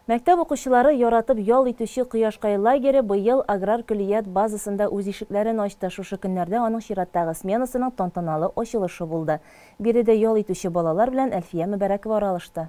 Мәктәп укучылары яратып ял итүче Кояшкай лагере быел аграр көллият базасында үз ишекләрен ачты. Шушы көннәрдә аның чираттагы сменасының тантаналы ачылышы булды. Биредә ял итүче балалар белән Әлфия Мөбәрәкова аралышты.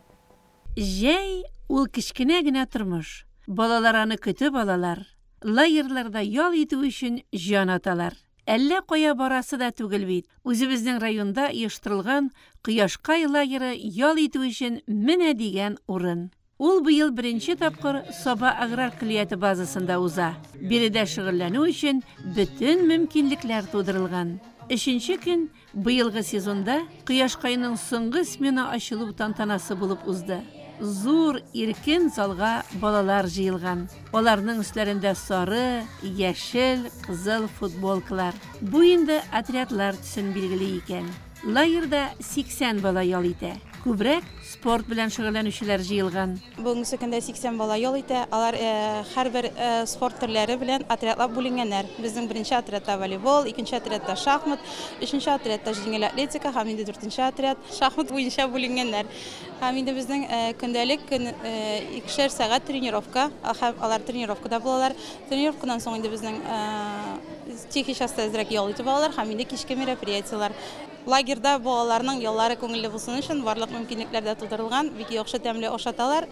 Җәй, ул кечкенә генә тормыш. Балалар аны көтеп алалар. Лагерьларда ял итү өчен җан аталар. Әллә кая барасы да түгел бит. Үзебезнең районда оештырылган Кояшкай лагеры ял итү өчен менә дигән урын. Ул быел беренче тапкыр Саба аграр көллияте базасында уза. Биредә шөгыльләнү өчен бөтен мөмкинлекләр тудырылган. Өченче көн быелгы сезонда Кояшкайның соңгы смена ачылу тантанасы булып узды. Зур, иркен залга балалар җыелган. Аларның өсләрендә сары, яшел, кызыл футболкалар. Бу инде отрядлар төсен билгели икән. Лагерьда 80 бала ял итә. Күбрәк спорт белән шөгыльләнүчеләр җыелган. Бүгенге көндә 80 бала ял итә. Алар һәрбер спорт төрләре белән отрядлап бүленгәннәр. Безнең беренче отрядта волейбол, икенче отрядта шахмат, өченче отрядта җиңел атлетика һәм инде дүртенче отряд шахмат буенча бүленгәннәр. Һәм инде безнең көндәлек көн икешәр сәгать тренировка, һәм алар тренировкада булалар. Тренировкадан соң инде безнең тихий часта әзрәк ял итеп алалар һәм инде кичке мероприятиеләр. Лагерьда балаларның яллары күңелле булсын өчен барлык мөмкинлекләр дә тудырылган, бик яхшы тәмле ашаталар.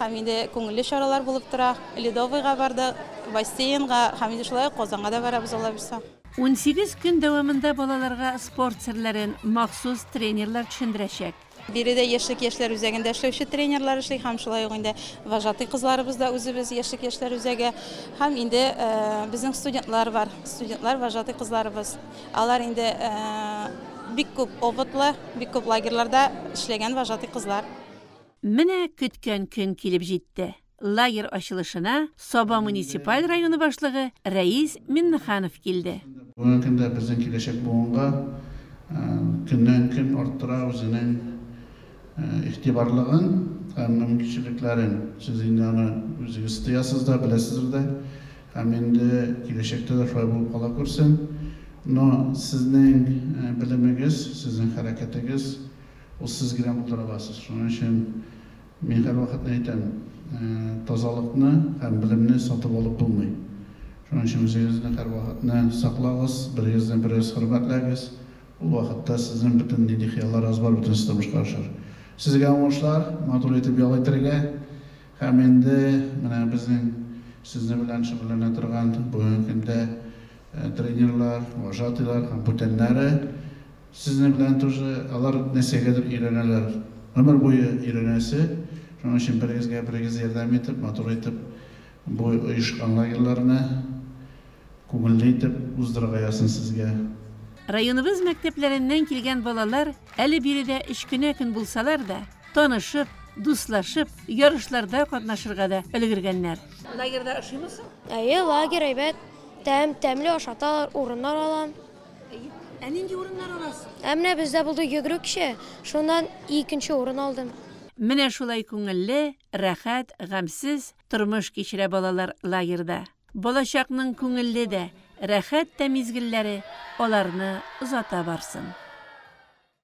Һәм инде күңелле чаралар булып тора. Ледовыйга бардык, бассейнга һәм инде шулай ук Казанга да барабыз, Алла бирса. 18 көн дәвамында балаларга спорт серләрен махсус тренерлар төшендерәчәк. Биредә Яшьлек яшьләр үзәгендә эшләүче тренерлар эшли һәм шулай ук инде вожатый кызларыбыз да үзебез Яшьлек яшьләр үзәге һәм инде безнең студентлар бар, студентлар вожатый кызларыбыз. Алар инде бик күп опытлы, бик күп лагерьларда эшләгән вожатый кызлар. Менә көткән көн килеп җитте. Лагерь ачылышына Саба муниципаль районы башлыгы Рәис Миннеханов килде. Бүгенге көндә безнең киләчәк буынга көннән-көн арттыра үзенең игътибарлыгын һәм мөмкинчелекләрен. Сез инде аны үзегез тоясыз да, беләсездер дә. Һәм инде киләчәктә дә шулай булып кала күрсен. Но сезнең белемегез, сезнең хәрәкәтегез, ул сез генә булдыра аласыз. Шуның өчен мин һәрвакытны әйтәм, тазалыкны һәм белемне сатып алып булмый. Шуның өчен үзегезне һәрвакытны саклагыз, берегезне берегез хөрмәтләгез. Ул вакытта сезнең бөтен нинди хыялларыгыз бар, бөтенесе тормышка ашар. Сезгә уңышлар, матур итеп ял итәргә. Һәм инде менә безнең сезнең белән шөгыльләнә торган бүгенге көндә тренерлар, вожатыйлар һәм бүтәннәре сезнең белән тоже алар нәрсәгәдер өйрәнәләр. Гомер буе өйрәнәсе. Шуның өчен берегезгә берегез ярдәм итеп, матур итеп бу оешкан лагерьларны күңелле итеп уздырырга язсын сезгә. Районыбыз мәктәпләреннән килгән балалар әле биредә өч кенә көн булсалар да, танышып, дуслашып, ярышларда катнашырга да өлгергәннәр. Лагерьда ошыймы соң? Әйе, лагерь әйбәт. Тәм, тәмле ашаталар, урыннар алам. Ә нинди урыннар аласың? Ә менә бездә булды йөгерү кичә, шуннан икенче урын алдым. Менә шулай күңелле, рәхәт, гамьсез тормыш кичерә балалар лагерьда. Балачакның күңелле дә, рәхәт тә мизгелләре аларны озата барсын.